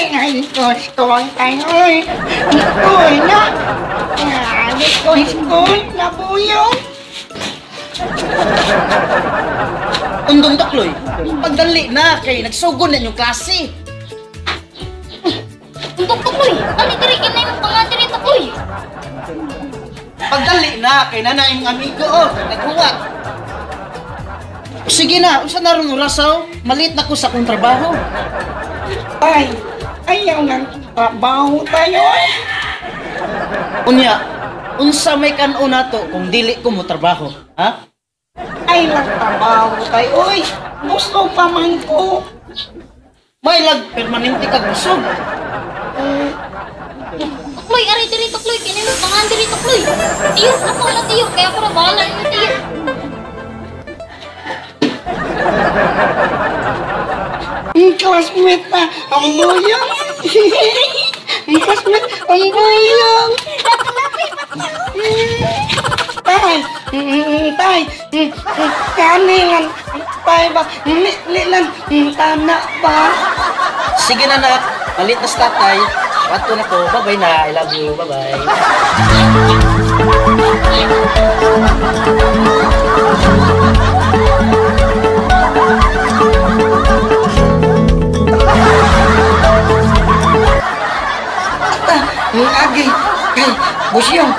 Ay, school tayo, oy. School na. Ay, school na buyong. Undong Tukloy, pagdali na kay nagsugod na inyong klase. Undong Tukloy, dali diri kay na imong pangan diri Tukloy. Pagdali na kay nana imong amigo oh, naghuwat. Sige na, unsa na ron orasaw? Malit na ko sa akong trabaho. Tay, ayaw ng trabaho tayo eh. Unya, unsa may kan-o nato kung dili ko mo trabaho, ha? Ay lang trabaho tayo, oy. Gusto pa man ko. May lag permanente kag busog. Tukloy, ari diri Tukloy, kay na imong pangan diri Tukloy. Tiyo, ako na tiyo, kaya ako na bahala ninyo tiyo. Classmate na, ang buyong. Classmate, ang buyong. Tay, tay, kanilan, tay ba, nilan, tana ba? Sige na nak, malit na sa tatay. Wato na ko, bye-bye na, I love you, bye-bye. Agi, kay busyong,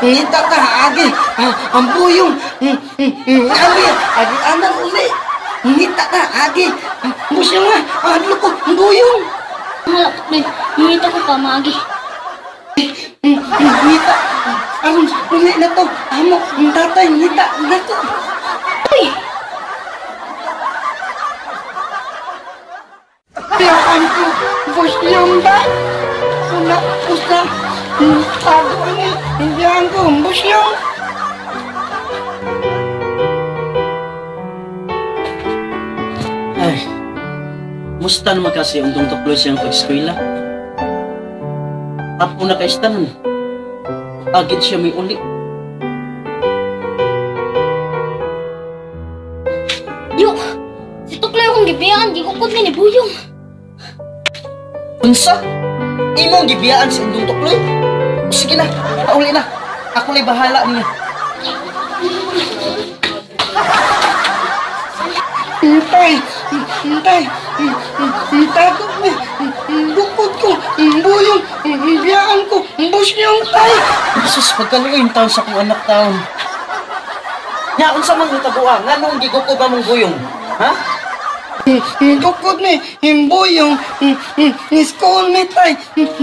ngita ta, agi, ang buyong, agi, agi, anan uli, ngita ta, agi, busyong nga, adlo ko, buyong. Wala, Tukloy, ngita ko pa, maagi. Ngita, aron, uli na to, amo, tatay, ngita na to. Uy! Piyaan ko, busyong ba? Una, usa, tago ni, biyaan ko, busyong. Ay, musta naman kasi ang Undong Tukloy siyang pag-eskwela? Apo na kaistanan. Agad siya may uli. Yo, si Tukloy akong gibiyaan, gikukod ni Buyong. Unsa? Imong gibiyaan si Undong Tukloy? Sige na, pauli na. Ako la'y bahala niya. Tay, tay, tago ni, bukod ko, buyong, biyaan ko, busyong tay. Jesus, pagkaluoy yung taon sa akong anak taon. Nya, unsa man utabuha? Nga nung gigukod ba mong buyong? Ha? Bukod ni, buyong, school ni tay.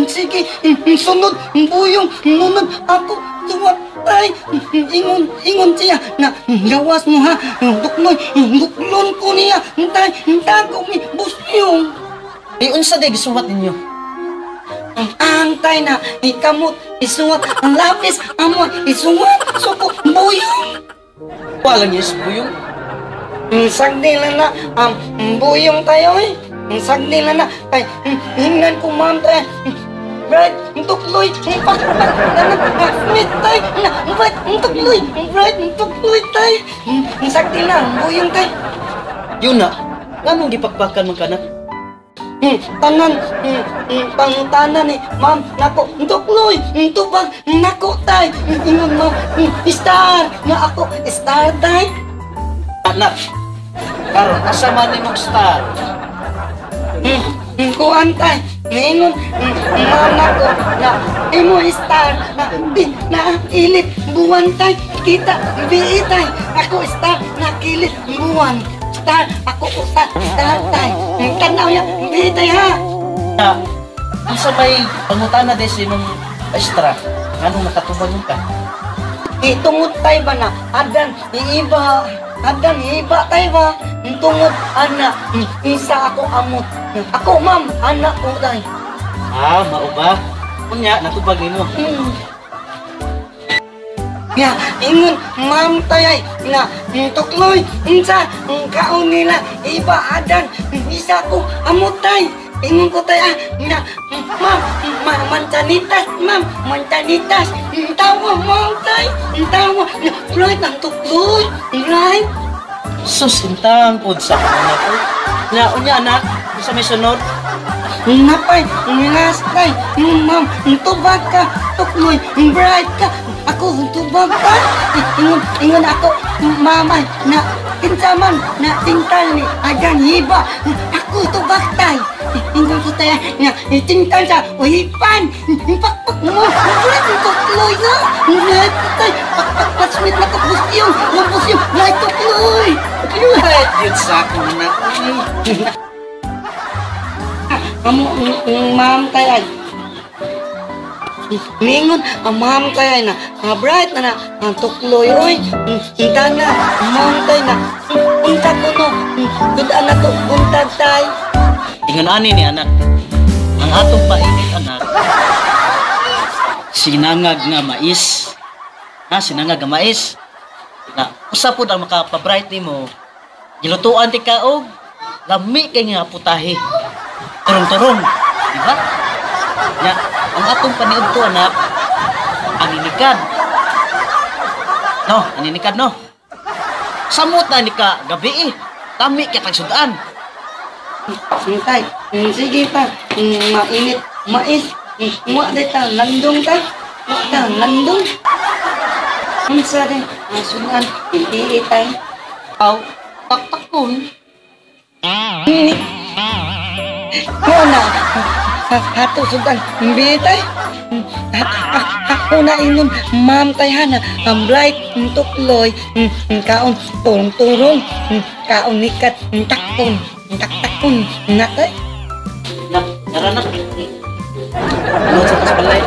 Sige, sunod, buyong, nunod, ako, tuwat tay. Ingon, ingon siya na gawas mo ha, bukloy, buklon ko niya, tay, tago mi, busyong. Eh, unsa day gisuwat ninyo? Ang tay na, ikamot, isuwat, ang lapis, amoy, isuwat, suko, buyong. Wala niya is buyong. Sagdi lang na, buyong tayo eh. Sagdi lang na, ay, hingnan ko ma'am tayo. Bright, tukloy, pakpak, tanan, tay, na, bright, tukloy, bright, tukloy tay. Sagdi lang, buyong tay. Yun na, nganong gipakpakan man ka na? Tanan, pangutanan eh, ma'am, nako, tukloy, tubag, nako tay. Ingon ma'am, star, nga ako, star tay. Anak, karon asa man imong star? Kuan tay, ningon, ma'am nako, na imo star, na di, na ilit, buwan tay, kita, bi tay, ako star, na kilit, buwan, star, ako usa, star tay, tanaw ya, bi tay ha. Na, unsa may pangutana des imong maestra? Nganong nakatubag ka? Itungod tay ba na, adan, iiba, adan, iiba tay ba? Tungod, ana, isa ako amot. Ako, ma'am, anak ko tay. Ah, mao ba? Unya, natubag nimo. Ya, ingon, ma'am tay ay, na, tukloy, unsa, kaon nila, iba, adan, isa ko amot tay. Ingon ko tay, ah, na, ma'am, mansanitas, ma'am, mansanitas, tawa, ma'am tay, tawa, right, ang tukloy, right. Sus, intang pod sa anak ko. Na, unya, anak, sa may sunod. Napay, last tay. Ma'am, tubag ka, tukloy, bright ka. Ako, tubag ka. Ingon, ingon ako, mama, na kinsa man, na tintal ni Adan Hiba. Ako, tubag tay. Ingon ko tay, nga, tintal sa uhipan. Pakpak mo, bright ang tukloy na. Bright ka tay, pakpak pasmit na kapusyong, kapusyong, bright tukloy. Bright yun sa akong anak. Amo, ma'am tay ay. Ningon, ang ma'am tay ay na, bright na na, ang tukloy, oy. Unta na, ma'am tay na, unta ko no, gudaan na to, buntag tay. Ingon ani ni anak. Ang atong painit anak. Sinangag nga mais. Ha, sinangag nga mais. Na usa pud ang makapa-bright nimo. Gilutuan ti ka og lami kay nga putahe. Turong-turong, di ba? Nya, ang atong paniudto anak, aninikad. No, aninikad no. Samot na ni ka gabi eh. Lami kay kag sudan. Tay, sige pa, mainit, mais, wa day ta, landong ta, wa ta, landong. Unsa day, sudan, hindi tay. Aw, taktakon. Mo na, hato sudan, hindi tay. Ako na ingon, ma'am tay hana, ang bright, ang tukloy, ang kaon, turong-turong, ang kaon nikat, ang takton, ang taktakon, na tay. Nak, tara nak. Ano sa tas balay?